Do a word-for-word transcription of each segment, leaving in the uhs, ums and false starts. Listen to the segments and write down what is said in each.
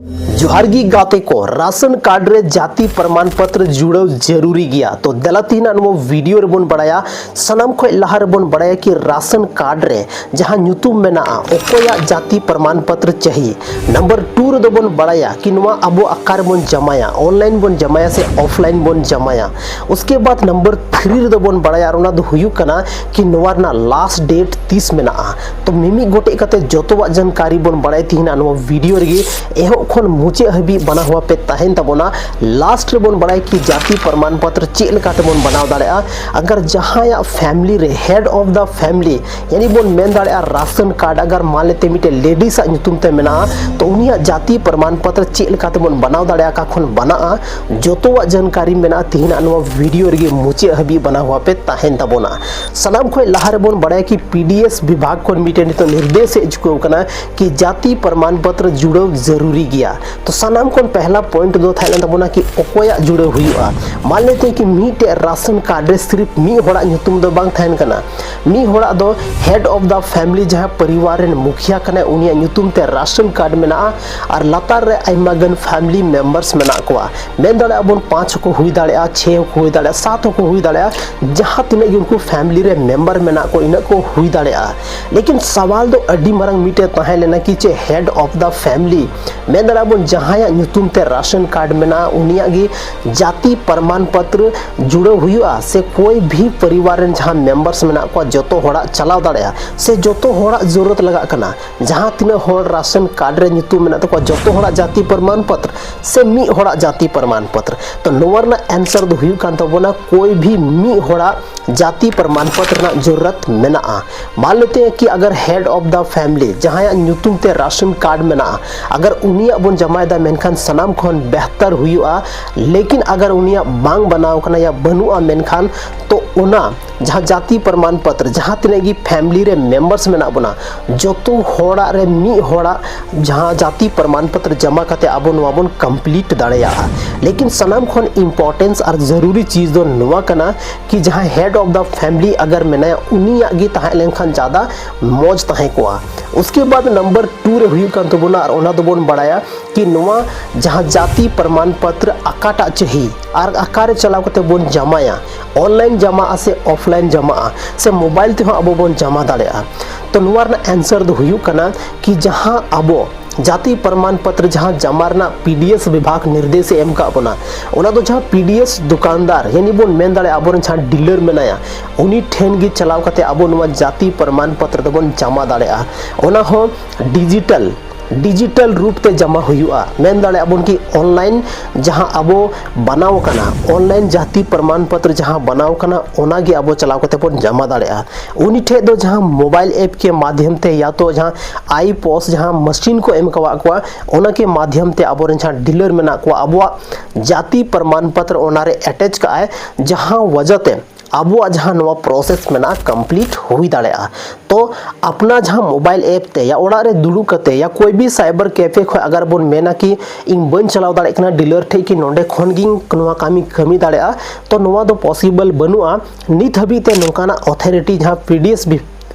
ᱡᱚᱦᱟᱨ ᱜᱮ ᱜᱟᱛᱮ ᱠᱚ, ᱨᱟᱥᱚᱱ ᱠᱟᱨᱰ ᱨᱮ ᱡᱟᱹᱛᱤ ᱯᱨᱚᱢᱟᱱ ᱯᱚᱛᱨᱚ ᱡᱩᱲᱟᱹᱣ ᱡᱟᱹᱨᱩᱨᱤ ᱜᱮᱭᱟ᱾ ᱛᱚ ᱫᱮᱞᱟ ᱛᱮᱦᱮᱧᱟᱜ ᱱᱚᱣᱟ ᱵᱷᱤᱰᱤᱭᱳ ᱨᱮᱵᱚᱱ ᱵᱟᱲᱟᱭᱟ, ᱥᱟᱱᱟᱢ ᱠᱷᱚᱱ ᱞᱟᱦᱟ ᱨᱮᱵᱚᱱ ᱵᱟᱲᱟᱭᱟ ᱠᱤ ᱨᱟᱥᱚᱱ ᱠᱟᱨᱰ ᱨᱮ ᱡᱟᱦᱟᱸ ᱧᱩᱛᱩᱢ ᱢᱮᱱᱟᱜᱼᱟ, ᱚᱠᱚᱭᱟᱜ ᱡᱟᱹᱛᱤ ᱯᱨᱚᱢᱟᱱ ᱯᱚᱛᱨᱚ ᱪᱟᱹᱦᱤ᱾ ᱱᱟᱢᱵᱟᱨ ᱴᱩ ᱨᱮᱫᱚ ᱵᱚᱱ ᱵᱟᱲᱟᱭᱟ ᱠᱤ ᱱᱚᱣᱟ ᱟᱵᱚ ᱚᱠᱟ ᱨᱮᱵᱚᱱ ᱡᱟᱢᱟᱭᱟ, ᱚᱱᱞᱟᱭᱤᱱ ᱵᱚᱱ ᱡᱟᱢᱟᱭᱟ ᱥᱮ ᱚᱯᱷᱞᱟᱭᱤᱱ ᱵᱚᱱ ᱡᱟᱢᱟᱭᱟ᱾ ᱩᱥᱠᱮ ᱵᱟᱫ ᱱᱟᱢᱵᱟᱨ ᱛᱷᱨᱤ ᱨᱮᱫᱚ ᱵᱚᱱ ᱵᱟᱲᱟᱭᱟ, ᱟᱨ ᱚᱱᱟ ᱫᱚ ᱦᱩᱭᱩᱜ ᱠᱟᱱᱟ ᱠᱤ ᱱᱚᱣᱟ ᱨᱮᱱᱟᱜ ᱞᱟᱥᱴ ᱰᱮᱴ ᱛᱤᱥ ᱢᱮᱱᱟᱜᱼᱟ᱾ ᱛᱚ ᱢᱤᱢᱤᱫ ᱜᱚᱴᱮᱡ ᱠᱟᱛᱮ ᱡᱚᱛᱚᱣᱟᱜ ᱡᱟᱱᱠᱟᱨᱤ ᱵᱚᱱ ᱵᱟᱲᱟᱭ ᱛᱮᱦᱮᱧᱟᱜ ᱱᱚᱣᱟ ᱵᱷᱤᱰᱤᱭᱳ ᱨᱮᱜᱮ᱾ ᱮᱦᱚᱵ ᱠᱷᱚᱱ ᱢᱩᱪᱟᱹᱫ ᱦᱟᱹᱵᱤᱡ ᱵᱟᱱᱟ ᱦᱩᱭᱟ ᱯᱮ ᱛᱟᱦᱮᱱ ᱛᱟᱵᱚᱱᱟ᱾ ᱞᱟᱥᱴ ᱨᱮᱵᱚᱱ ᱵᱟᱲᱟᱭ ᱠᱤ ᱡᱟᱹᱛᱤ ᱯᱨᱚᱢᱟᱱ ᱯᱚᱛᱨᱚ ᱪᱮᱫ ᱞᱮᱠᱟ ᱛᱮᱵᱚᱱ ᱵᱮᱱᱟᱣ ᱫᱟᱲᱮᱭᱟᱜᱼᱟ᱾ ᱟᱜᱟᱨ ᱡᱟᱦᱟᱸᱭᱟᱜ ᱯᱷᱮᱢᱤᱞᱤ ᱨᱮ ᱦᱮᱰ ᱚᱯᱷ ᱫᱟ ᱯᱷᱮᱢᱤᱞᱤ, ᱭᱟᱱᱤ ᱵᱚᱱ ᱢᱮᱱ ᱫᱟᱲᱮᱭᱟᱜᱼᱟ ᱨᱟᱥᱚᱱ ᱠᱟᱨᱰ, ᱟᱜᱟᱨ ᱢᱟᱱ ᱞᱮᱛᱮ ᱢᱤᱫᱴᱮᱱ ᱞᱮᱰᱤᱥ ᱟᱜ ᱧᱩᱛᱩᱢ ᱛᱮ ᱢᱮᱱᱟᱜᱼᱟ, ᱛᱚ ᱩᱱᱤᱭᱟᱜ ᱡᱟᱹᱛᱤ ᱯᱨᱚᱢᱟᱱ ᱯᱚᱛᱨᱚ ᱪᱮᱫ ᱞᱮᱠᱟ ᱛᱮᱵᱚᱱ ᱵᱮᱱᱟᱣ ᱫᱟᱲᱮᱭᱟᱜᱼᱟ, ᱚᱠᱟ ᱠᱷᱚᱱ ᱵᱮᱱᱟᱜᱼᱟ, ᱡᱚᱛᱚᱣᱟᱜ ᱡᱟᱱᱠᱟᱨᱤ ᱢᱮᱱᱟᱜᱼᱟ ᱛᱮᱦᱮᱧᱟᱜ ᱱᱚᱣᱟ ᱵᱷᱤᱰᱤᱭᱳ ᱨᱮᱜᱮ᱾ ᱢᱩᱪᱟᱹᱫ ᱦᱟᱹᱵᱤᱡ ᱵᱟᱱᱟ ᱦᱩᱭᱟ ᱯᱮ ᱛᱟᱦᱮᱱ ᱛᱟᱵᱚᱱᱟ᱾ ᱥᱟᱱᱟᱢ ᱠᱷᱚᱱ ᱞᱟᱦᱟ ᱨᱮᱵᱚᱱ ᱵᱟᱲᱟᱭᱟ ᱠᱤ ᱯᱤ ᱰᱤ ᱮᱥ ᱵᱤᱵᱷᱟᱜᱽ ᱠᱷᱚᱱ ᱢᱤᱫᱴᱮᱱ ᱱᱤᱛᱚᱜ ᱱᱤᱨᱫᱮᱥ ᱦᱮᱡ ᱪᱩᱠᱟᱹᱣ ᱠᱟᱱᱟ ᱠᱤ ᱡᱟᱹᱛᱤ ᱯᱨᱚᱢᱟᱱ ᱯᱚᱛᱨᱚ ᱡᱩᱲᱟᱹᱣ ᱡᱟᱹᱨᱩᱨᱤ ᱜᱮᱭᱟ᱾ ᱛᱚ ᱥᱟᱱᱟᱢ ᱠᱷᱚᱱ ᱯᱮᱦᱞᱟ ᱯᱚᱭᱮᱱᱴ ᱫᱚ ᱛᱟᱦᱮᱸ ᱞᱮᱱ ᱛᱟᱵᱚᱱᱟ ᱠᱤ ᱚᱠᱚᱭᱟᱜ ᱡᱩᱲᱟᱹᱣ ᱦᱩᱭᱩᱜᱼᱟ᱾ ᱢᱟᱱ ᱞᱮᱛᱮ ᱠᱤ ᱢᱤᱫᱴᱮᱡ ᱨᱟᱥᱚᱱ ᱠᱟᱨᱰ ᱨᱮ ᱥᱤᱨᱤᱯ ᱢᱤᱫ ᱦᱚᱲᱟᱜ ᱧᱩᱛᱩᱢ ᱫᱚ ᱵᱟᱝ ᱛᱟᱦᱮᱱ ᱠᱟᱱᱟ᱾ ᱢᱤᱫ ᱦᱚᱲᱟᱜ ᱫᱚ ᱦᱮᱰ ᱚᱯᱷ ᱫᱟ ᱯᱷᱮᱢᱤᱞᱤ, ᱡᱟᱦᱟᱸ ᱯᱚᱨᱤᱵᱟᱨ ᱨᱮᱱ ᱢᱩᱠᱷᱤᱭᱟ ᱠᱟᱱᱟᱭ, ᱩᱱᱤᱭᱟᱜ ᱧᱩᱛᱩᱢ ᱛᱮ ᱨᱟᱥᱚᱱ ᱠᱟᱨᱰ ᱢᱮᱱᱟᱜᱼᱟ᱾ ᱟᱨ ᱞᱟᱛᱟᱨ ᱨᱮ ᱟᱭᱢᱟ ᱜᱟᱱ ᱯᱷᱮᱢᱤᱞᱤ ᱢᱮᱢᱵᱟᱨᱥ ᱢᱮᱱᱟᱜ ᱠᱚᱣᱟ᱾ ᱢᱮᱱ ᱫᱟᱲᱮᱭᱟᱜᱼᱟ ᱵᱚᱱ ᱯᱟᱸᱪ ᱦᱚᱸᱠᱚ ᱦᱩᱭ ᱫᱟᱲᱮᱭᱟᱜᱼᱟ, ᱪᱷᱮ ᱦᱚᱸᱠᱚ ᱦᱩᱭ ᱫᱟᱲᱮᱭᱟᱜᱼᱟ, ᱥᱟᱛ ᱦᱚᱸᱠᱚ ᱦᱩᱭ ᱫᱟᱲᱮᱭᱟᱜᱼᱟ᱾ ᱡᱟᱦᱟᱸ ᱛᱤᱱᱟᱹᱜ ᱜᱮ ᱩᱱᱠᱩ ᱯᱷᱮᱢᱤᱞᱤ ᱨᱮ ᱢᱮᱢᱵᱟᱨ ᱢᱮᱱᱟᱜ ᱠᱚ, ᱤᱱᱟᱹᱜ ᱠᱚ ᱦᱩᱭ ᱫᱟᱲᱮᱭᱟᱜᱼᱟ᱾ ᱞᱮᱠᱤᱱ ᱥᱟᱣᱟᱞ ᱫᱚ ᱟᱹᱰᱤ ᱢᱟᱨᱟᱝ ᱢᱤᱫᱴᱮᱡ ᱛᱟᱦᱮᱸ ᱞᱮᱱᱟ ᱠᱤ ᱪᱮ ᱦᱮᱰ ᱚᱯᱷ ᱫᱟ ᱯᱷᱮᱢᱤᱞᱤ, ᱢᱮᱱ ᱫᱟᱲᱮᱭᱟᱜᱼᱟ ᱵᱚᱱ ᱡᱟᱦᱟᱸᱭᱟᱜ ᱧᱩᱛᱩᱢ ᱛᱮ ᱨᱟᱥᱚᱱ ᱠᱟᱨᱰ ᱢᱮᱱᱟᱜᱼᱟ, ᱩᱱᱤᱭᱟᱜ ᱜᱮ ᱡᱟᱹᱛᱤ ᱯᱨᱚᱢᱟᱱ ᱯᱚᱛᱨᱚ ᱡᱩᱲᱟᱹᱣ ᱦᱩᱭᱩᱜᱼᱟ, ᱥᱮ ᱠᱳᱭ ᱵᱷᱤ ᱯᱚᱨᱤᱵᱟᱨ ᱨᱮᱱ ᱡᱟᱦᱟᱸ ᱢᱮᱢᱵᱟᱨᱥ ᱢᱮᱱᱟᱜ ᱠᱚᱣᱟ ᱡᱚᱛᱚ ᱦᱚᱲᱟᱜ ᱪᱟᱞᱟᱣ ᱫᱟᱲᱮᱭᱟᱜᱼᱟ, ᱥᱮ ᱡᱚᱛᱚ ᱦᱚᱲᱟᱜ ᱡᱚᱨᱩᱨᱟᱛ ᱞᱟᱜᱟᱜ ᱠᱟᱱᱟ᱾ ᱡᱟᱦᱟᱸ ᱛᱤᱱᱟᱹᱜ ᱦᱚᱲ ᱨᱟᱥᱚᱱ ᱠᱟᱨᱰ ᱨᱮ ᱧᱩᱛᱩᱢ ᱢᱮᱱᱟᱜ ᱛᱟᱠᱚᱣᱟ, ᱡᱚᱛᱚ ᱦᱚᱲᱟᱜ ᱡᱟᱹᱛᱤ ᱯᱨᱚᱢᱟᱱ ᱯᱚᱛᱨᱚ ᱥᱮ ᱢᱤᱫ ᱦᱚᱲᱟᱜ ᱡᱟᱹᱛᱤ ᱯᱨᱚᱢᱟᱱ ᱯᱚᱛᱨᱚ᱾ ᱛᱚ ᱱᱚᱣᱟ ᱨᱮᱱᱟᱜ ᱮᱱᱥᱟᱨ ᱫᱚ ᱦᱩᱭᱩᱜ ᱠᱟᱱ ᱛᱟᱵᱚᱱᱟ ᱠᱳᱭ ᱵᱷᱤ ᱢᱤᱫ ᱦᱚᱲᱟᱜ ᱡᱟᱹᱛᱤ ᱯᱨᱚᱢᱟᱱ ᱯᱚᱛᱨᱚ ᱨᱮᱱᱟᱜ ᱡᱚᱨᱩᱨᱟᱛ ᱢᱮᱱᱟᱜᱼᱟ᱾ ᱢᱟᱱ ᱞᱮᱛᱮ ᱦᱮᱸ ᱠᱤ ᱟᱜᱟᱨ ᱦᱮᱰ ᱚᱯᱷ ᱫᱟ ᱯᱷᱮᱢᱤᱞᱤ, ᱡᱟᱦᱟᱸᱭᱟᱜ ᱧᱩᱛᱩᱢ ᱛᱮ ᱨᱟᱥᱚᱱ ᱠᱟᱨᱰ ᱢᱮᱱᱟᱜᱼᱟ, ᱟᱜᱟᱨ ᱩᱱᱤᱭᱟᱜ ᱵᱚᱱ ᱡᱟᱢᱟᱭᱮᱫᱟ, ᱢᱮᱱᱠᱷᱟᱱ ᱥᱟᱱᱟᱢ ᱠᱷᱚᱱ ᱵᱮᱦᱛᱟᱨ ᱦᱩᱭᱩᱜᱼᱟ᱾ ᱞᱮᱠᱤᱱ ᱟᱜᱟᱨ ᱩᱱᱤᱭᱟᱜ ᱵᱟᱝ ᱵᱮᱱᱟᱣ ᱠᱟᱱᱟ ᱭᱟ ᱵᱟᱹᱱᱩᱜᱼᱟ, ᱢᱮᱱᱠᱷᱟᱱ ᱛᱚ ᱚᱱᱟ ᱡᱟᱦᱟᱸ ᱡᱟᱹᱛᱤ ᱯᱨᱚᱢᱟᱱ ᱯᱚᱛᱨᱚ, ᱡᱟᱦᱟᱸ ᱛᱤᱱᱟᱹᱜ ᱜᱮ family ᱨᱮ members ᱢᱮᱱᱟᱜ ᱵᱚᱱᱟ, ᱡᱚᱛᱚ ᱦᱚᱲᱟᱜ ᱨᱮ ᱢᱤᱫ ᱦᱚᱲᱟᱜ ᱡᱟᱦᱟᱸ ᱡᱟᱹᱛᱤ ᱯᱨᱚᱢᱟᱱ ᱯᱚᱛᱨᱚ ᱡᱚᱢᱟ ᱠᱟᱛᱮ ᱟᱵᱚ ᱱᱚᱣᱟ ᱵᱚᱱ complete ᱫᱟᱲᱮᱭᱟᱜᱼᱟ᱾ ᱞᱮᱠᱤᱱ ᱥᱟᱱᱟᱢ ᱠᱷᱚᱱ importance ᱟᱨ ᱡᱟᱹᱨᱩᱨᱤ ᱪᱤᱡᱽ ᱫᱚ ᱱᱚᱣᱟ ᱠᱟᱱᱟ ᱠᱤ ᱡᱟᱦᱟᱸᱭ head of the family ᱟᱜᱟᱨ ᱢᱮᱱᱟᱭᱟ, ᱩᱱᱤᱭᱟᱜ ᱜᱮ ᱛᱟᱦᱮᱸ ᱞᱮᱱᱠᱷᱟᱱ ᱡᱟᱫᱟ ᱢᱚᱡᱽ ᱛᱟᱦᱮᱸ ᱠᱚᱜᱼᱟ᱾ ᱩᱥᱠᱮ ᱵᱟᱫ number two ᱨᱮ ᱦᱩᱭᱩᱜ ᱠᱟᱱ ᱛᱟᱵᱚᱱᱟ, ᱟᱨ ᱚᱱᱟ ᱫᱚᱵᱚᱱ ᱵᱟᱲᱟᱭᱟ ᱠᱤ ᱱᱚᱣᱟ ᱡᱟᱦᱟᱸ ᱡᱟᱹᱛᱤ ᱯᱨᱚᱢᱟᱱ ᱯᱚᱛᱨᱚ ᱚᱠᱟᱴᱟᱜ ᱪᱟᱹᱦᱤ ᱟᱨ ᱚᱠᱟᱨᱮ ᱪᱟᱞᱟᱣ ᱠᱟᱛᱮ ᱵᱚᱱ ᱡᱟᱢᱟᱭᱟ, online ᱡᱟᱢᱟᱜᱼᱟ ᱥᱮ offline ᱡᱟᱢᱟᱜᱼᱟ ᱥᱮ mobile ᱛᱮᱦᱚᱸ ᱟᱵᱚ ᱵᱚᱱ ᱡᱟᱢᱟ ᱫᱟᱲᱮᱭᱟᱜᱼᱟ᱾ ᱛᱚ ᱱᱚᱣᱟ ᱨᱮᱱᱟᱜ answer ᱫᱚ ᱦᱩᱭᱩᱜ ᱠᱟᱱᱟ ᱠᱤ ᱡᱟᱦᱟᱸ ᱟᱵᱚ ᱡᱟᱹᱛᱤ ᱯᱨᱚᱢᱟᱱ ᱯᱚᱛᱨᱚ ᱡᱟᱦᱟᱸ ᱡᱟᱢᱟ ᱨᱮᱱᱟᱜ P D S ᱵᱤᱵᱷᱟᱜᱽ ᱱᱤᱨᱫᱮᱥ ᱮ ᱮᱢ ᱠᱟᱜ ᱵᱚᱱᱟ, ᱚᱱᱟ ᱫᱚ ᱡᱟᱦᱟᱸ P D S ᱫᱚᱠᱟᱱᱫᱟᱨ, ᱭᱟᱱᱤ ᱵᱚᱱ ᱢᱮᱱ ᱫᱟᱲᱮᱭᱟᱜᱼᱟ ᱟᱵᱚᱨᱮᱱ ᱡᱟᱦᱟᱸ dealer ᱢᱮᱱᱟᱭᱟ, ᱩᱱᱤ ᱴᱷᱮᱱ ᱜᱮ ᱪᱟᱞᱟᱣ ᱠᱟᱛᱮ ᱟᱵᱚ ᱱᱚᱣᱟ ᱡᱟᱹᱛᱤ ᱯᱨᱚᱢᱟᱱ ᱯᱚᱛᱨᱚ ᱫᱚᱵᱚᱱ ᱡᱟᱢᱟ ᱫᱟᱲᱮᱭᱟᱜᱼᱟ᱾ ᱚᱱᱟ ᱦᱚᱸ digital digital ᱨᱩᱯ ᱛᱮ ᱡᱟᱢᱟ ᱦᱩᱭᱩᱜᱼᱟ, ᱢᱮᱱ ᱫᱟᱲᱮᱭᱟᱜᱼᱟ ᱵᱚᱱ ᱠᱤ online ᱡᱟᱦᱟᱸ ᱟᱵᱚ ᱵᱮᱱᱟᱣ ᱠᱟᱱᱟ, online ᱡᱟᱹᱛᱤ ᱯᱨᱚᱢᱟᱱ ᱯᱚᱛᱨᱚ ᱡᱟᱦᱟᱸ ᱵᱮᱱᱟᱣ ᱠᱟᱱᱟ, ᱚᱱᱟ ᱜᱮ ᱟᱵᱚ ᱪᱟᱞᱟᱣ ᱠᱟᱛᱮ ᱵᱚᱱ ᱡᱟᱢᱟ ᱫᱟᱲᱮᱭᱟᱜᱼᱟ᱾ ᱩᱱᱤ ᱴᱷᱮᱡ ᱫᱚ ᱡᱟᱦᱟᱸ mobile app ᱠᱮ ᱢᱟᱫᱷᱭᱚᱢ ᱛᱮ ᱭᱟ ᱛᱚ ᱡᱟᱦᱟᱸ I POS ᱡᱟᱦᱟᱸ machine ᱠᱚ ᱮᱢ ᱠᱟᱣᱟᱫ ᱠᱚᱣᱟ, ᱚᱱᱟ ᱠᱮ ᱢᱟᱫᱷᱭᱚᱢ ᱛᱮ ᱟᱵᱚᱨᱮᱱ ᱡᱟᱦᱟᱸ dealer ᱢᱮᱱᱟᱜ ᱠᱚᱣᱟ, ᱟᱵᱚᱣᱟᱜ ᱡᱟᱹᱛᱤ ᱯᱨᱚᱢᱟᱱ ᱯᱚᱛᱨᱚ ᱚᱱᱟᱨᱮ attach ᱠᱟᱜᱼᱟᱭ, ᱡᱟᱦᱟᱸ ᱣᱟᱡᱟ ᱛᱮ ᱟᱵᱚᱣᱟᱜ ᱡᱟᱦᱟᱸ ᱱᱚᱣᱟ process ᱢᱮᱱᱟᱜᱼᱟ complete ᱦᱩᱭ ᱫᱟᱲᱮᱭᱟᱜᱼᱟ᱾ ᱛᱚ ᱟᱯᱱᱟ ᱡᱟᱦᱟᱸ mobile app ᱛᱮ ᱭᱟ ᱚᱲᱟᱜ ᱨᱮ ᱫᱩᱲᱩᱵ ᱠᱟᱛᱮ ᱭᱟ ᱠᱳᱭ ᱵᱤ cyber cafe ᱠᱷᱚᱱ ᱟᱜᱟᱨ ᱵᱚᱱ ᱢᱮᱱᱟ ᱠᱤ ᱤᱧ ᱵᱟᱹᱧ ᱪᱟᱞᱟᱣ ᱫᱟᱲᱮᱭᱟᱜ ᱠᱟᱱᱟ dealer ᱴᱷᱮᱡ ᱠᱤ ᱱᱚᱸᱰᱮ ᱠᱷᱚᱱ ᱜᱤᱧ ᱱᱚᱣᱟ ᱠᱟᱹᱢᱤ ᱠᱟᱹᱢᱤ ᱫᱟᱲᱮᱭᱟᱜᱼᱟ, ᱛᱚ ᱱᱚᱣᱟ ᱫᱚ possible ᱵᱟᱹᱱᱩᱜᱼᱟ᱾ ᱱᱤᱛ ᱦᱟᱹᱵᱤᱡ ᱛᱮ ᱱᱚᱝᱠᱟᱱᱟᱜ authority ᱡᱟᱦᱟᱸ P D S B-,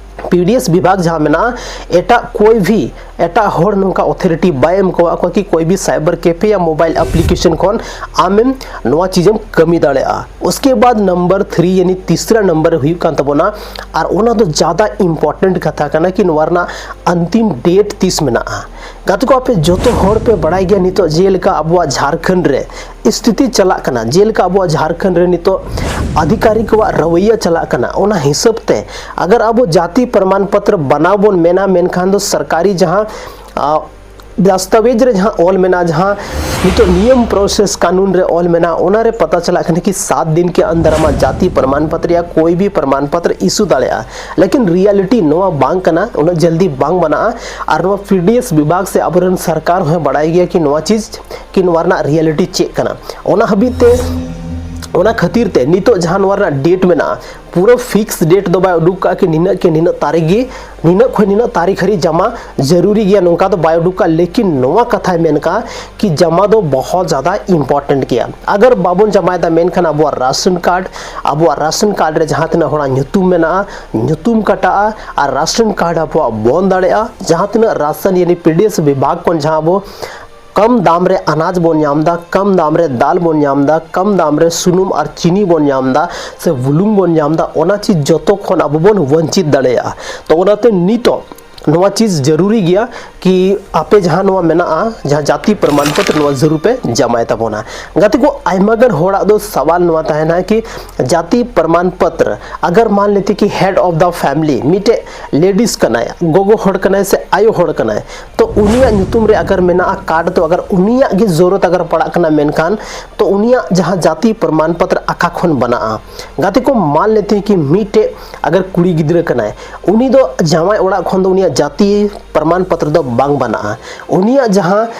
P D S ᱵᱤᱵᱷᱟᱜᱽ ᱡᱟᱦᱟᱸ ᱢᱮᱱᱟᱜᱼᱟ, ᱮᱴᱟᱜ ᱠᱳᱭ ᱵᱷᱤ ᱮᱴᱟᱜ ᱦᱚᱲ ᱱᱚᱝᱠᱟ authority ᱵᱟᱭ ᱮᱢ ᱠᱟᱣᱟᱫ ᱠᱚᱣᱟ ᱠᱤ ᱠᱳᱭ ᱵᱤ cyber cafe ᱭᱟ mobile application ᱠᱷᱚᱱ ᱟᱢᱮᱢ ᱱᱚᱣᱟ ᱪᱤᱡᱮᱢ ᱠᱟᱹᱢᱤ ᱫᱟᱲᱮᱭᱟᱜᱼᱟ᱾ ᱩᱥᱠᱮ ᱵᱟᱫ number three ᱭᱟᱱᱤ ᱛᱤᱥᱨᱟ number ᱨᱮ ᱦᱩᱭᱩᱜ ᱠᱟᱱ ᱛᱟᱵᱚᱱᱟ, ᱟᱨ ᱚᱱᱟ ᱫᱚ ᱡᱟᱫᱟ important ᱠᱟᱛᱷᱟ ᱠᱟᱱᱟ ᱠᱤ ᱱᱚᱣᱟ ᱨᱮᱱᱟᱜ ᱟᱱᱛᱤᱢ date ᱛᱤᱥ ᱢᱮᱱᱟᱜᱼᱟ᱾ ᱜᱟᱛᱮ ᱠᱚ, ᱟᱯᱮ ᱡᱚᱛᱚ ᱦᱚᱲ ᱯᱮ ᱵᱟᱲᱟᱭ ᱜᱮᱭᱟ ᱱᱤᱛᱚᱜ ᱡᱮᱞᱮᱠᱟ ᱟᱵᱚᱣᱟᱜ ᱡᱷᱟᱲᱠᱷᱚᱸᱰ ᱨᱮ ᱥᱛᱷᱤᱛᱤ ᱪᱟᱞᱟᱜ ᱠᱟᱱᱟ, ᱡᱮᱞᱮᱠᱟ ᱟᱵᱚᱣᱟᱜ ᱡᱷᱟᱲᱠᱷᱚᱸᱰ ᱨᱮ ᱱᱤᱛᱚᱜ ᱟᱫᱷᱤᱠᱟᱨᱤ ᱠᱚᱣᱟᱜ ᱨᱟᱣᱟᱭᱟ ᱪᱟᱞᱟᱜ ᱠᱟᱱᱟ, ᱚᱱᱟ ᱦᱤᱥᱟᱹᱵ ᱛᱮ ᱟᱜᱟᱨ ᱟᱵᱚ ᱡᱟᱹᱛᱤ ᱯᱨᱚᱢᱟᱱ ᱯᱚᱛᱨᱚ ᱵᱮᱱᱟᱣ ᱵᱚᱱ ᱢᱮᱱᱟ, ᱢᱮᱱᱠᱷᱟᱱ ᱫᱚ ᱥᱚᱨᱠᱟᱨᱤ ᱡᱟᱦᱟᱸ, ᱟ, ᱫᱟᱥᱛᱟᱣᱮᱡᱽ ᱨᱮ ᱡᱟᱦᱟᱸ ᱚᱞ ᱢᱮᱱᱟᱜᱼᱟ, ᱡᱟᱦᱟᱸ ᱱᱤᱛᱚᱜ ᱱᱤᱭᱚᱢ process ᱠᱟᱹᱱᱩᱱ ᱨᱮ ᱚᱞ ᱢᱮᱱᱟᱜᱼᱟ, ᱚᱱᱟ ᱨᱮ ᱯᱟᱛᱟ ᱪᱟᱞᱟᱜ ᱠᱟᱱᱟ ᱠᱤ ᱥᱟᱛ ᱫᱤᱱ ᱠᱮ ᱟᱱᱫᱟᱨ ᱟᱢᱟᱜ ᱡᱟᱹᱛᱤ ᱯᱨᱚᱢᱟᱱ ᱯᱚᱛᱨᱚ ᱭᱟ ᱠᱳᱭ ᱵᱷᱤ ᱯᱨᱚᱢᱟᱱ ᱯᱚᱛᱨᱚ issue ᱫᱟᱲᱮᱭᱟᱜᱼᱟ᱾ ᱞᱮᱠᱤᱱ reality ᱱᱚᱣᱟ ᱵᱟᱝ ᱠᱟᱱᱟ, ᱩᱱᱟᱹᱜ ᱡᱚᱞᱫᱤ ᱵᱟᱝ ᱵᱮᱱᱟᱜᱼᱟ᱾ ᱟᱨ ᱱᱚᱣᱟ P D S ᱵᱤᱵᱷᱟᱜᱽ ᱥᱮ ᱟᱵᱚᱨᱮᱱ ᱥᱚᱨᱠᱟᱨ ᱦᱚᱸᱭ ᱵᱟᱲᱟᱭ ᱜᱮᱭᱟ ᱠᱤ ᱱᱚᱣᱟ ᱪᱤᱡᱽ ᱠᱤ ᱱᱚᱣᱟ ᱨᱮᱱᱟᱜ reality ᱪᱮᱫ ᱠᱟᱱᱟ᱾ ᱚᱱᱟ ᱦᱟᱹᱵᱤᱡ ᱛᱮ ᱚᱱᱟ ᱠᱷᱟᱹᱛᱤᱨ ᱛᱮ ᱱᱤᱛᱚᱜ ᱡᱟᱦᱟᱸ ᱱᱚᱣᱟ ᱨᱮᱱᱟᱜ ᱰᱮᱴ ᱢᱮᱱᱟᱜᱼᱟ, ᱯᱩᱨᱟᱹ ᱯᱷᱤᱠᱥ ᱰᱮᱴ ᱫᱚ ᱵᱟᱭ ᱩᱰᱩᱠ ᱠᱟᱜᱼᱟ ᱠᱤ ᱱᱤᱱᱟᱹᱜ ᱠᱮ ᱱᱤᱱᱟᱹᱜ ᱛᱟᱹᱨᱤᱠᱷ ᱜᱮ, ᱱᱤᱱᱟᱹᱜ ᱠᱷᱚᱱ ᱱᱤᱱᱟᱹᱜ ᱛᱟᱹᱨᱤᱠᱷ ᱦᱟᱹᱨᱤᱡ ᱡᱟᱢᱟ ᱡᱟᱹᱨᱩᱨᱤ ᱜᱮᱭᱟ, ᱱᱚᱝᱠᱟ ᱫᱚ ᱵᱟᱭ ᱩᱰᱩᱠ ᱠᱟᱜᱼᱟ᱾ ᱞᱮᱠᱤᱱ ᱱᱚᱣᱟ ᱠᱟᱛᱷᱟᱭ ᱢᱮᱱ ᱠᱟᱜᱼᱟ ᱠᱤ ᱡᱟᱢᱟ ᱫᱚ ᱵᱚᱦᱚᱛ ᱡᱟᱫᱟ ᱤᱢᱯᱚᱨᱴᱮᱱᱴ ᱜᱮᱭᱟ᱾ ᱟᱜᱟᱨ ᱵᱟᱵᱚᱱ ᱡᱟᱢᱟᱭᱮᱫᱟ, ᱢᱮᱱᱠᱷᱟᱱ ᱟᱵᱚᱣᱟᱜ ᱨᱟᱥᱚᱱ ᱠᱟᱨᱰ, ᱟᱵᱚᱣᱟᱜ ᱨᱟᱥᱚᱱ ᱠᱟᱨᱰ ᱨᱮ ᱡᱟᱦᱟᱸ ᱛᱤᱱᱟᱹᱜ ᱦᱚᱲᱟᱜ ᱧᱩᱛᱩᱢ ᱢᱮᱱᱟᱜᱼᱟ, ᱧᱩᱛᱩᱢ ᱠᱟᱴᱟᱜᱼᱟ, ᱟᱨ ᱨᱟᱥᱚᱱ ᱠᱟᱨᱰ ᱟᱵᱚᱣᱟᱜ ᱵᱚᱱᱫ ᱫᱟᱲᱮᱭᱟᱜᱼᱟ᱾ ᱡᱟᱦᱟᱸ ᱛᱤᱱᱟᱹᱜ ᱨᱟᱥᱚᱱ ᱭᱟᱱᱤ ᱯᱤ ᱰᱤ ᱮᱥ ᱵᱤᱵᱷᱟᱜᱽ ᱠᱷᱚᱱ ᱡᱟᱦᱟᱸ ᱟᱵᱚ ᱠᱚᱢ ᱫᱟᱢ ᱨᱮ ᱟᱱᱟᱡ ᱵᱚᱱ ᱧᱟᱢ ᱮᱫᱟ, ᱠᱚᱢ ᱫᱟᱢ ᱨᱮ ᱫᱟᱞ ᱵᱚᱱ ᱧᱟᱢ ᱮᱫᱟ, ᱠᱚᱢ ᱫᱟᱢ ᱨᱮ ᱥᱩᱱᱩᱢ ᱟᱨ ᱪᱤᱱᱤ ᱵᱚᱱ ᱧᱟᱢ ᱮᱫᱟ ᱥᱮ ᱵᱩᱞᱩᱝ ᱵᱚᱱ ᱧᱟᱢ ᱮᱫᱟ, ᱚᱱᱟ ᱪᱤᱡᱽ ᱡᱚᱛᱚ ᱠᱷᱚᱱ ᱟᱵᱚ ᱵᱚᱱ ᱵᱚᱧᱪᱤᱛ ᱫᱟᱲᱮᱭᱟᱜᱼᱟ᱾ ᱛᱚ ᱚᱱᱟᱛᱮ ᱱᱤᱛᱚᱜ ᱱᱚᱣᱟ ᱪᱤᱡᱽ ᱡᱟᱹᱨᱩᱨᱤ ᱜᱮᱭᱟ ᱠᱤ ᱟᱯᱮ ᱡᱟᱦᱟᱸ ᱱᱚᱣᱟ ᱢᱮᱱᱟᱜᱼᱟ, ᱡᱟᱦᱟᱸ ᱡᱟᱹᱛᱤ ᱯᱨᱚᱢᱟᱱ ᱯᱚᱛᱨᱚ, ᱱᱚᱣᱟ ᱡᱟᱹᱨᱩᱲ ᱯᱮ ᱡᱟᱢᱟᱭ ᱛᱟᱵᱚᱱᱟ᱾ ᱜᱟᱛᱮ ᱠᱚ, ᱟᱭᱢᱟ ᱜᱟᱱ ᱦᱚᱲᱟᱜ ᱫᱚ ᱥᱟᱣᱟᱞ ᱱᱚᱣᱟ ᱛᱟᱦᱮᱱᱟ ᱠᱤ ᱡᱟᱹᱛᱤ ᱯᱨᱚᱢᱟᱱ ᱯᱚᱛᱨᱚ, ᱟᱜᱟᱨ ᱢᱟᱱ ᱞᱮᱛᱮ ᱠᱤ head of the family ᱢᱤᱫᱴᱮᱡ ᱞᱮᱰᱤᱥ ᱠᱟᱱᱟᱭ, ᱜᱚᱜᱚ ᱦᱚᱲ ᱠᱟᱱᱟᱭ ᱥᱮ ᱟᱭᱳ ᱦᱚᱲ ᱠᱟᱱᱟᱭ, ᱛᱚ ᱩᱱᱤᱭᱟᱜ ᱧᱩᱛᱩᱢ ᱨᱮ ᱟᱜᱟᱨ ᱢᱮᱱᱟᱜᱼᱟ ᱠᱟᱨᱰ, ᱛᱚ ᱟᱜᱟᱨ ᱩᱱᱤᱭᱟᱜ ᱜᱮ ᱡᱚᱨᱩᱨᱟᱛ ᱟᱜᱟᱨ ᱯᱟᱲᱟᱜ ᱠᱟᱱᱟ, ᱢᱮᱱᱠᱷᱟᱱ ᱛᱚ ᱩᱱᱤᱭᱟᱜ ᱡᱟᱦᱟᱸ ᱡᱟᱹᱛᱤ ᱯᱨᱚᱢᱟᱱ ᱯᱚᱛᱨᱚ ᱟᱠᱟ ᱠᱷᱚᱱ ᱵᱮᱱᱟᱜᱼᱟ? ᱜᱟᱛᱮ ᱠᱚ, ᱢᱟᱱ ᱞᱮᱛᱮ ᱠᱤ ᱢᱤᱫᱴᱮᱡ ᱟᱜᱟᱨ ᱠᱩᱲᱤ ᱜᱤᱫᱽᱨᱟᱹ ᱠᱟᱱᱟᱭ, ᱩᱱᱤ ᱫᱚ ᱡᱟᱶᱟᱭ ᱚᱲᱟᱜ ᱠᱷᱚᱱ ᱫᱚ ᱩᱱᱤᱭᱟᱜ ᱡᱟᱹᱛᱤ ᱯᱨᱚᱢᱟᱱ ᱯᱚᱛᱨᱚ ᱫᱚ ᱵᱟᱝ ᱵᱮᱱᱟᱜᱼᱟ᱾ ᱩᱱᱤᱭᱟᱜ ᱡᱟᱦᱟᱸ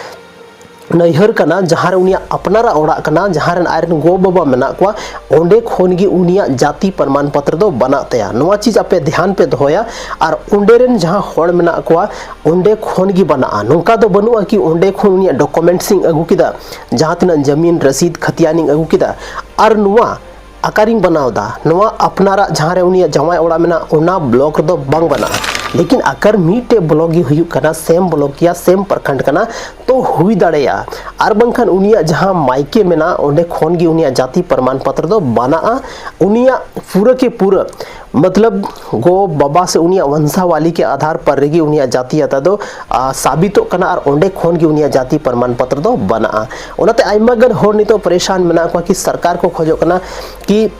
ᱱᱟᱹᱭᱦᱟᱹᱨ ᱠᱟᱱᱟ, ᱡᱟᱦᱟᱸ ᱨᱮ ᱩᱱᱤᱭᱟᱜ ᱟᱯᱱᱟᱨᱟᱜ ᱚᱲᱟᱜ ᱠᱟᱱᱟ, ᱡᱟᱦᱟᱸ ᱨᱮᱱ ᱟᱡ ᱨᱮᱱ ᱜᱚ ᱵᱟᱵᱟ ᱢᱮᱱᱟᱜ ᱠᱚᱣᱟ, ᱚᱸᱰᱮ ᱠᱷᱚᱱ ᱜᱮ ᱩᱱᱤᱭᱟᱜ ᱡᱟᱹᱛᱤ ᱯᱨᱚᱢᱟᱱ ᱯᱚᱛᱨᱚ ᱫᱚ ᱵᱮᱱᱟᱜ ᱛᱟᱭᱟ᱾ ᱱᱚᱣᱟ ᱪᱤᱡᱽ ᱟᱯᱮ ᱫᱷᱮᱭᱟᱱ ᱯᱮ ᱫᱚᱦᱚᱭᱟ᱾ ᱟᱨ ᱚᱸᱰᱮ ᱨᱮᱱ ᱡᱟᱦᱟᱸ ᱦᱚᱲ ᱢᱮᱱᱟᱜ ᱠᱚᱣᱟ, ᱚᱸᱰᱮ ᱠᱷᱚᱱ ᱜᱮ ᱵᱮᱱᱟᱜᱼᱟ᱾ ᱱᱚᱝᱠᱟ ᱫᱚ ᱵᱟᱹᱱᱩᱜᱼᱟ ᱠᱤ ᱚᱸᱰᱮ ᱠᱷᱚᱱ ᱩᱱᱤᱭᱟᱜ ᱰᱚᱠᱩᱢᱮᱱᱴᱥ ᱤᱧ ᱟᱹᱜᱩ ᱠᱮᱫᱟ, ᱡᱟᱦᱟᱸ ᱛᱤᱱᱟᱹᱜ ᱡᱟᱹᱢᱤᱱ ᱨᱚᱥᱤᱫ ᱠᱷᱟᱛᱤᱭᱟᱱ ᱤᱧ ᱟᱹᱜᱩ ᱠᱮᱫᱟ, ᱟᱨ ᱱᱚᱣᱟ ᱟᱠᱟᱨᱤᱧ ᱵᱮᱱᱟᱣ ᱮᱫᱟ, ᱱᱚᱣᱟ ᱟᱯᱱᱟᱨᱟᱜ ᱡᱟᱦᱟᱸ ᱨᱮ ᱩᱱᱤᱭᱟᱜ ᱡᱟᱶᱟᱭ ᱚᱲᱟᱜ ᱢᱮᱱᱟᱜᱼᱟ, ᱚᱱᱟ ᱵᱞᱚᱠ ᱨᱮᱫᱚ ᱵᱟᱝ ᱵᱮᱱᱟᱜᱼᱟ᱾ ᱞᱮᱠᱤᱱ ᱟᱠᱟᱨ ᱢᱤᱫᱴᱮᱡ ᱵᱞᱚᱠ ᱜᱮ ᱦᱩᱭᱩᱜ ᱠᱟᱱᱟ, ᱥᱮᱢ ᱵᱞᱚᱠ ᱜᱮᱭᱟ, ᱥᱮᱢ ᱯᱨᱚᱠᱷᱚᱸᱰ ᱠᱟᱱᱟ, ᱛᱚ ᱦᱩᱭ ᱫᱟᱲᱮᱭᱟᱜᱼᱟ᱾ ᱟᱨ ᱵᱟᱝᱠᱷᱟᱱ ᱩᱱᱤᱭᱟᱜ ᱡᱟᱦᱟᱸ ᱢᱟᱭᱠᱮ ᱢᱮᱱᱟᱜᱼᱟ, ᱚᱸᱰᱮ ᱠᱷᱚᱱ ᱜᱮ ᱩᱱᱤᱭᱟᱜ ᱡᱟᱹᱛᱤ ᱯᱨᱚᱢᱟᱱ ᱯᱚᱛᱨᱚ ᱫᱚ ᱵᱮᱱᱟᱜᱼᱟ᱾ ᱩᱱᱤᱭᱟᱜ ᱯᱩᱨᱟᱹ ᱠᱮ ᱯᱩᱨᱟᱹ ᱢᱚᱛᱞᱚᱵ ᱜᱚ ᱵᱟᱵᱟ ᱥᱮ ᱩᱱᱤᱭᱟᱜ ᱵᱚᱝᱥᱟᱵᱟᱞᱤ ᱠᱮ ᱟᱫᱷᱟᱨ ᱯᱟᱨ ᱨᱮᱜᱮ ᱩᱱᱤᱭᱟᱜ ᱡᱟᱹᱛᱤᱭᱟᱛᱟ ᱫᱚ, ᱟ, ᱥᱟᱵᱤᱛᱚᱜ ᱠᱟᱱᱟ ᱟᱨ ᱚᱸᱰᱮ ᱠᱷᱚᱱ ᱜᱮ ᱩᱱᱤᱭᱟᱜ ᱡᱟᱹᱛᱤ ᱯᱨᱚᱢᱟᱱ ᱯᱚᱛᱨᱚ ᱫᱚ ᱵᱮᱱᱟᱜᱼᱟ᱾ ᱚᱱᱟᱛᱮ ᱟᱭᱢᱟ ᱜᱟᱱ ᱦᱚᱲ ᱱᱤᱛᱚᱜ ᱯᱟᱨᱤᱥᱟᱱ ᱢᱮᱱᱟᱜ ᱠᱚᱣᱟ ᱠᱤ ᱥᱚᱨᱠᱟᱨ ᱠᱚ ᱠᱷᱚᱡᱚᱜ ᱠᱟᱱᱟ ᱠᱤ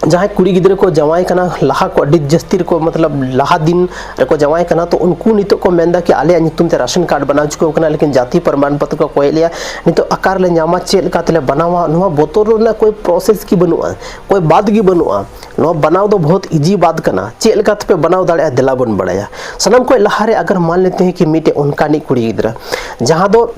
ᱡᱟᱦᱟᱸᱭ ᱠᱩᱲᱤ ᱜᱤᱫᱽᱨᱟᱹ ᱠᱚ ᱡᱟᱶᱟᱭ ᱠᱟᱱᱟ, ᱞᱟᱦᱟ ᱠᱚ ᱟᱹᱰᱤ ᱡᱟᱹᱥᱛᱤ ᱨᱮᱠᱚ, ᱢᱚᱛᱞᱚᱵ ᱞᱟᱦᱟ ᱫᱤᱱ ᱨᱮᱠᱚ ᱡᱟᱶᱟᱭ ᱠᱟᱱᱟ, ᱛᱚ ᱩᱱᱠᱩ ᱱᱤᱛᱚᱜ ᱠᱚ ᱢᱮᱱᱫᱟ ᱠᱤ ᱟᱞᱮᱭᱟᱜ ᱧᱩᱛᱩᱢ ᱛᱮ ᱨᱟᱥᱚᱱ ᱠᱟᱨᱰ ᱵᱮᱱᱟᱣ ᱦᱚᱪᱚ ᱠᱟᱱᱟ, ᱞᱮᱠᱤᱱ ᱡᱟᱹᱛᱤ ᱯᱨᱚᱢᱟᱱ ᱯᱚᱛᱨᱚ ᱠᱚ ᱠᱚᱭᱮᱫ ᱞᱮᱭᱟ, ᱱᱤᱛᱚᱜ ᱟᱠᱟᱨ ᱞᱮ ᱧᱟᱢᱟ, ᱪᱮᱫ ᱞᱮᱠᱟ ᱛᱮᱞᱮ ᱵᱮᱱᱟᱣᱟ? ᱱᱚᱣᱟ ᱵᱚᱛᱚᱨ ᱨᱮᱱᱟᱜ ᱠᱳᱭ ᱯᱨᱚᱥᱮᱥ ᱜᱮ ᱵᱟᱹᱱᱩᱜᱼᱟ, ᱠᱳᱭ ᱵᱟᱫ ᱜᱮ ᱵᱟᱹᱱᱩᱜᱼᱟ᱾ ᱱᱚᱣᱟ ᱵᱮᱱᱟᱣ ᱫᱚ ᱵᱚᱦᱩᱛ ᱤᱡᱤ ᱵᱟᱫ ᱠᱟᱱᱟ, ᱪᱮᱫ ᱞᱮᱠᱟ ᱛᱮᱯᱮ ᱵᱮᱱᱟᱣ ᱫᱟᱲᱮᱭᱟᱜᱼᱟ ᱫᱮᱞᱟ ᱵᱚᱱ ᱵᱟᱲᱟᱭᱟ᱾ ᱥᱟᱱᱟᱢ ᱠᱷᱚᱱ ᱞᱟᱦᱟᱨᱮ ᱟᱜᱟᱨ ᱢᱟᱱ ᱞᱮᱛᱮ ᱦᱮᱸ ᱠᱤ ᱢᱤᱫᱴᱮᱡ ᱚᱱᱠᱟᱱᱤᱡ ᱠᱩᱲᱤ ᱜᱤᱫᱽᱨᱟᱹ ᱡᱟᱦᱟᱸ ᱫᱚ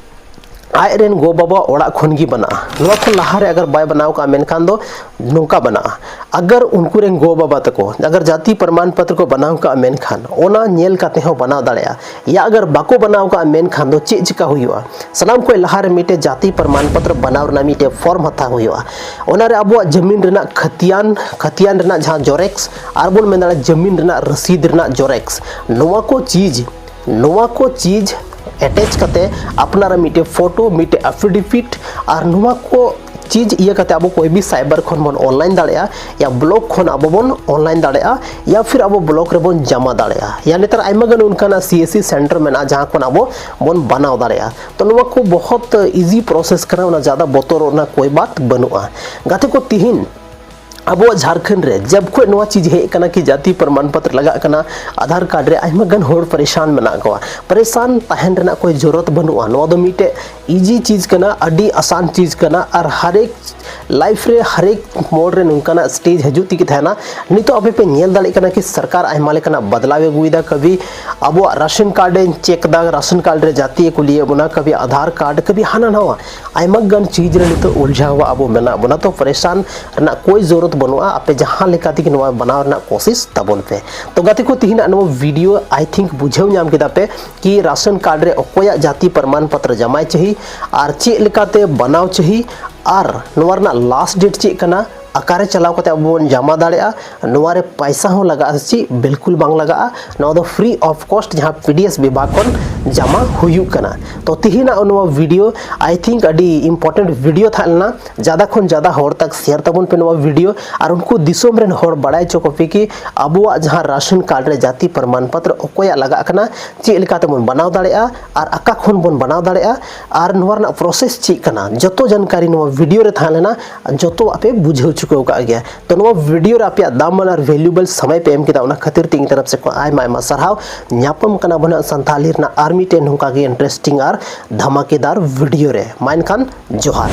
ᱟᱡ ᱨᱮᱱ ᱜᱚ ᱵᱟᱵᱟ ᱚᱲᱟᱜ ᱠᱷᱚᱱ ᱜᱮ ᱵᱮᱱᱟᱜᱼᱟ᱾ ᱱᱚᱣᱟ ᱠᱷᱚᱱ ᱞᱟᱦᱟ ᱨᱮ ᱟᱜᱟᱨ ᱵᱟᱭ ᱵᱮᱱᱟᱣ ᱠᱟᱜᱼᱟ, ᱢᱮᱱᱠᱷᱟᱱ ᱫᱚ ᱱᱚᱝᱠᱟ ᱵᱮᱱᱟᱜᱼᱟ, ᱟᱜᱟᱨ ᱩᱱᱠᱩ ᱨᱮᱱ ᱜᱚ ᱵᱟᱵᱟ ᱛᱟᱠᱚ ᱟᱜᱟᱨ ᱡᱟᱹᱛᱤ ᱯᱨᱚᱢᱟᱱ ᱯᱚᱛᱨᱚ ᱠᱚ ᱵᱮᱱᱟᱣ ᱠᱟᱜᱼᱟ, ᱢᱮᱱᱠᱷᱟᱱ ᱚᱱᱟ ᱧᱮᱞ ᱠᱟᱛᱮ ᱦᱚᱸ ᱵᱮᱱᱟᱣ ᱫᱟᱲᱮᱭᱟᱜᱼᱟ᱾ ᱭᱟ ᱟᱜᱟᱨ ᱵᱟᱠᱚ ᱵᱮᱱᱟᱣ ᱠᱟᱜᱼᱟ, ᱢᱮᱱᱠᱷᱟᱱ ᱫᱚ ᱪᱮᱫ ᱪᱤᱠᱟ ᱦᱩᱭᱩᱜᱼᱟ? ᱥᱟᱱᱟᱢ ᱠᱷᱚᱱ ᱞᱟᱦᱟ ᱨᱮ ᱢᱤᱫᱴᱮᱡ ᱡᱟᱹᱛᱤ ᱯᱨᱚᱢᱟᱱ ᱯᱚᱛᱨᱚ ᱵᱮᱱᱟᱣ ᱨᱮᱱᱟᱜ ᱢᱤᱫᱴᱮᱡ ᱯᱷᱚᱨᱢ ᱦᱟᱛᱟᱣ ᱦᱩᱭᱩᱜᱼᱟ᱾ ᱚᱱᱟ ᱨᱮ ᱟᱵᱚᱣᱟᱜ ᱡᱟᱹᱢᱤᱱ ᱨᱮᱱᱟᱜ ᱠᱷᱟᱹᱛᱤᱭᱟᱱ, ᱠᱷᱟᱹᱛᱤᱭᱟᱱ ᱨᱮᱱᱟᱜ ᱡᱟᱦᱟᱸ ᱡᱚᱨᱮᱠᱥ, ᱟᱨ ᱵᱚᱱ ᱢᱮᱱ ᱫᱟᱲᱮᱭᱟᱜᱼᱟ ᱡᱟᱹᱢᱤᱱ ᱨᱮᱱᱟᱜ ᱨᱚᱥᱤᱫ ᱨᱮᱱᱟᱜ ᱡᱚᱨᱮᱠᱥ, ᱱᱚᱣᱟ ᱠᱚ ᱪᱤᱡᱽ ᱱᱚᱣᱟ ᱠᱚ ᱪᱤᱡᱽ ᱮᱴᱮᱪ ᱠᱟᱛᱮ ᱟᱯᱱᱟᱨᱟᱜ ᱢᱤᱫᱴᱮᱡ ᱯᱷᱳᱴᱳ, ᱢᱤᱫᱴᱮᱡ ᱟᱯᱷᱤᱰᱮᱵᱷᱤᱴ, ᱟᱨ ᱱᱚᱣᱟ ᱠᱚ ᱪᱤᱡᱽ ᱤᱭᱟᱹ ᱠᱟᱛᱮ ᱟᱵᱚ ᱠᱚᱭ ᱵᱤ ᱥᱟᱭᱵᱟᱨ ᱠᱷᱚᱱ ᱵᱚᱱ ᱚᱱᱞᱟᱭᱤᱱ ᱫᱟᱲᱮᱭᱟᱜᱼᱟ, ᱭᱟ ᱵᱞᱚᱠ ᱠᱷᱚᱱ ᱟᱵᱚ ᱵᱚᱱ ᱚᱱᱞᱟᱭᱤᱱ ᱫᱟᱲᱮᱭᱟᱜᱼᱟ, ᱭᱟ ᱯᱷᱤᱨ ᱟᱵᱚ ᱵᱞᱚᱠ ᱨᱮᱵᱚᱱ ᱡᱟᱢᱟ ᱫᱟᱲᱮᱭᱟᱜᱼᱟ, ᱭᱟ ᱱᱮᱛᱟᱨ ᱟᱭᱢᱟ ᱜᱟᱱ ᱚᱱᱠᱟᱱᱟᱜ ᱥᱤ ᱮᱥ ᱥᱤ ᱥᱮᱱᱴᱟᱨ ᱢᱮᱱᱟᱜᱼᱟ ᱡᱟᱦᱟᱸ ᱠᱷᱚᱱ ᱟᱵᱚ ᱵᱚᱱ ᱵᱮᱱᱟᱣ ᱫᱟᱲᱮᱭᱟᱜᱼᱟ᱾ ᱛᱚ ᱱᱚᱣᱟ ᱠᱚ ᱵᱚᱦᱚᱛ ᱤᱡᱤ ᱯᱨᱚᱥᱮᱥ ᱠᱟᱱᱟ, ᱚᱱᱟ ᱡᱟᱫᱟ ᱵᱚᱛᱚᱨᱚᱜ ᱨᱮᱱᱟᱜ ᱠᱚᱭ ᱵᱟᱛ ᱵᱟᱹᱱᱩᱜᱼᱟ᱾ ᱜᱟᱛᱮ ᱠᱚ, ᱛᱤᱦᱤᱧ ᱟᱵᱚᱣᱟᱜ ᱡᱷᱟᱲᱠᱷᱚᱸᱰ ᱨᱮ ᱡᱟᱵ ᱠᱷᱚᱱ ᱱᱚᱣᱟ ᱪᱤᱡᱽ ᱦᱮᱡ ᱟᱠᱟᱱᱟ ᱠᱤ ᱡᱟᱹᱛᱤ ᱯᱨᱚᱢᱟᱱ ᱯᱚᱛᱨᱚ ᱞᱟᱜᱟᱜ ᱠᱟᱱᱟ ᱟᱫᱷᱟᱨ ᱠᱟᱨᱰ ᱨᱮ, ᱟᱭᱢᱟ ᱜᱟᱱ ᱦᱚᱲ ᱯᱟᱨᱤᱥᱟᱱ ᱢᱮᱱᱟᱜ ᱠᱚᱣᱟ᱾ ᱯᱟᱨᱤᱥᱟᱱ ᱛᱟᱦᱮᱱ ᱨᱮᱱᱟᱜ ᱠᱳᱭ ᱡᱚᱨᱩᱨᱟᱛ ᱵᱟᱹᱱᱩᱜᱼᱟ᱾ ᱱᱚᱣᱟ ᱫᱚ ᱢᱤᱫᱴᱮᱡ ᱤᱡᱤ ᱪᱤᱡᱽ ᱠᱟᱱᱟ, ᱟᱹᱰᱤ ᱟᱥᱟᱱ ᱪᱤᱡᱽ ᱠᱟᱱᱟ, ᱟᱨ ᱦᱟᱨᱮᱠ ᱞᱟᱭᱤᱯᱷ ᱨᱮ ᱦᱟᱨᱮᱠ ᱢᱳᱲ ᱨᱮ ᱱᱚᱝᱠᱟᱱᱟᱜ ᱥᱴᱮᱡᱽ ᱦᱤᱡᱩᱜ ᱛᱮᱜᱮ ᱛᱟᱦᱮᱱᱟ᱾ ᱱᱤᱛᱚᱜ ᱟᱯᱮ ᱯᱮ ᱧᱮᱞ ᱫᱟᱲᱮᱭᱟᱜ ᱠᱟᱱᱟ ᱠᱤ ᱥᱚᱨᱠᱟᱨ ᱟᱭᱢᱟ ᱞᱮᱠᱟᱱᱟᱜ ᱵᱚᱫᱞᱟᱣ ᱮ ᱟᱹᱜᱩᱭᱮᱫᱟ᱾ ᱠᱟᱵᱷᱤ ᱟᱵᱚᱣᱟᱜ ᱨᱟᱥᱚᱱ ᱠᱟᱨᱰ ᱮ ᱪᱮᱠ ᱫᱟ, ᱨᱟᱥᱚᱱ ᱠᱟᱨᱰ ᱨᱮ ᱡᱟᱹᱛᱤ ᱮ ᱠᱩᱞᱤᱭᱮᱫ ᱵᱚᱱᱟ, ᱠᱟᱵᱷᱤ ᱟᱫᱷᱟᱨ ᱠᱟᱨᱰ, ᱠᱟᱵᱷᱤ ᱦᱟᱱᱟ ᱱᱟᱣᱟ, ᱟᱭᱢᱟ ᱜᱟᱱ ᱪᱤᱡᱽ ᱨᱮ ᱱᱤᱛᱚᱜ ᱩᱞᱡᱷᱟᱣ ᱟᱵᱚ ᱢᱮᱱᱟᱜ ᱵᱚᱱᱟ᱾ ᱛᱚ ᱯᱟᱨᱤᱥᱟᱱ ᱨᱮᱱᱟᱜ ᱠᱳᱭ ᱡᱚᱨᱩᱨᱟᱛ ᱵᱟᱹᱱᱩᱜᱼᱟ᱾ ᱟᱯᱮ ᱡᱟᱦᱟᱸ ᱞᱮᱠᱟ ᱛᱮᱜᱮ ᱱᱚᱣᱟ ᱵᱮᱱᱟᱣ ᱨᱮᱱᱟᱜ ᱠᱳᱥᱤᱥ ᱛᱟᱵᱚᱱ ᱯᱮ᱾ ᱛᱚ ᱜᱟᱛᱮ ᱠᱚ, ᱛᱤᱦᱤᱧᱟᱜ ᱱᱚᱣᱟ ᱵᱷᱤᱰᱤᱭᱳ ᱟᱭ ᱛᱷᱤᱝᱠ ᱵᱩᱡᱷᱟᱹᱣ ᱧᱟᱢ ᱠᱮᱫᱟ ᱯᱮ ᱠᱤ ᱨᱟᱥᱚᱱ ᱠᱟᱨᱰ ᱨᱮ ᱚᱠᱚᱭᱟᱜ ᱡᱟᱹᱛᱤ ᱯᱨᱚᱢᱟᱱ ᱯᱚᱛᱨᱚ ᱡᱟᱢᱟᱭ ᱪᱟᱹᱦᱤ ᱟᱨ ᱪᱮᱫ ᱞᱮᱠᱟᱛᱮ ᱵᱮᱱᱟᱣ ᱪᱟᱹᱦᱤ ᱟᱨ ᱱᱚᱣᱟ ᱨᱮᱱᱟᱜ ᱞᱟᱥᱴ ᱰᱮᱴ ᱪᱮᱫ ᱠᱟᱱᱟ, ᱚᱠᱟᱨᱮ ᱪᱟᱞᱟᱣ ᱠᱟᱛᱮ ᱟᱵᱚ ᱵᱚᱱ ᱡᱟᱢᱟ ᱫᱟᱲᱮᱭᱟᱜᱼᱟ, ᱱᱚᱣᱟ ᱨᱮ ᱯᱟᱭᱥᱟ ᱦᱚᱸ ᱞᱟᱜᱟᱜᱼᱟ ᱥᱮ ᱪᱮᱫ? ᱵᱤᱞᱠᱩᱞ ᱵᱟᱝ ᱞᱟᱜᱟᱜᱼᱟ᱾ ᱱᱚᱣᱟ ᱫᱚ ᱯᱷᱨᱤ ᱚᱯᱷ ᱠᱚᱥᱴ ᱡᱟᱦᱟᱸ ᱯᱤ ᱰᱤ ᱮᱥ ᱵᱤᱵᱷᱟᱜᱽ ᱠᱷᱚᱱ ᱡᱟᱢᱟ ᱦᱩᱭᱩᱜ ᱠᱟᱱᱟ᱾ ᱛᱚ ᱛᱤᱦᱤᱧᱟᱜ ᱱᱚᱣᱟ ᱵᱷᱤᱰᱤᱭᱳ ᱟᱭ ᱛᱷᱤᱝᱠ ᱟᱹᱰᱤ ᱤᱢᱯᱚᱨᱴᱮᱱᱴ ᱵᱷᱤᱰᱤᱭᱳ ᱛᱟᱦᱮᱸ ᱞᱮᱱᱟ᱾ ᱡᱟᱫᱟ ᱠᱷᱚᱱ ᱡᱟᱫᱟ ᱦᱚᱲ ᱛᱟᱠ ᱥᱮᱭᱟᱨ ᱛᱟᱵᱚᱱ ᱯᱮ ᱱᱚᱣᱟ ᱵᱷᱤᱰᱤᱭᱳ, ᱟᱨ ᱩᱱᱠᱩ ᱫᱤᱥᱚᱢ ᱨᱮᱱ ᱦᱚᱲ ᱵᱟᱲᱟᱭ ᱦᱚᱪᱚ ᱠᱚᱯᱮ ᱠᱤ ᱟᱵᱚᱣᱟᱜ ᱡᱟᱦᱟᱸ ᱨᱟᱥᱚᱱ ᱠᱟᱨᱰ ᱨᱮ ᱡᱟᱹᱛᱤ ᱯᱨᱚᱢᱟᱱ ᱯᱚᱛᱨᱚ ᱚᱠᱚᱭᱟᱜ ᱞᱟᱜᱟᱜ ᱠᱟᱱᱟ, ᱪᱮᱫ ᱞᱮᱠᱟ ᱛᱮᱵᱚᱱ ᱵᱮᱱᱟᱣ ᱫᱟᱲᱮᱭᱟᱜᱼᱟ ᱟᱨ ᱚᱠᱟ ᱠᱷᱚᱱ ᱵᱚᱱ ᱵᱮᱱᱟᱣ ᱫᱟᱲᱮᱭᱟᱜᱼᱟ, ᱟᱨ ᱱᱚᱣᱟ ᱨᱮᱱᱟᱜ ᱯᱨᱚᱥᱮᱥ ᱪᱮᱫ ᱠᱟᱱᱟ, ᱡᱚᱛᱚ ᱡᱟᱱᱠᱟᱨᱤ ᱱᱚᱣᱟ ᱵᱷᱤᱰᱤᱭᱳ ᱨᱮ ᱛᱟᱦᱮᱸ ᱞᱮᱱᱟ᱾ ᱡᱚᱛᱚᱣᱟᱜ ᱯᱮ ᱵᱩᱡᱷᱟᱹᱣ ᱪᱩᱠᱟᱹᱣ ᱠᱟᱜ ᱜᱮᱭᱟ᱾ ᱛᱚ ᱱᱚᱣᱟ ᱵᱷᱤᱰᱤᱭᱳ ᱨᱮ ᱟᱯᱮᱭᱟᱜ ᱫᱟᱢᱟᱱ ᱟᱨ ᱵᱷᱮᱞᱩᱵᱮᱞ ᱥᱚᱢᱚᱭ ᱯᱮ ᱮᱢ ᱠᱮᱫᱟ, ᱚᱱᱟ ᱠᱷᱟᱹᱛᱤᱨ ᱛᱮ ᱤᱧ ᱛᱚᱨᱚᱯ ᱥᱮᱫ ᱠᱷᱚᱱ ᱟᱭᱢᱟ ᱟᱭᱢᱟ ᱥᱟᱨᱦᱟᱣ᱾ ᱧᱟᱯᱟᱢ ᱠᱟᱱᱟ ᱵᱚᱱ ᱦᱟᱸᱜ ᱥᱟᱱᱛᱷᱟᱞᱤ ᱨᱮᱱᱟᱜ ᱟᱨ ᱢᱤᱫᱴᱮᱱ ᱱᱚᱝᱠᱟ ᱜᱮ ᱤᱱᱴᱟᱨᱮᱥᱴᱤᱝ ᱟᱨ ᱫᱷᱟᱢᱟᱠᱮᱫᱟᱨ ᱵᱷᱤᱰᱤᱭᱳ ᱨᱮ᱾ ᱢᱟ ᱮᱱᱠᱷᱟᱱ ᱡᱚᱦᱟᱨ᱾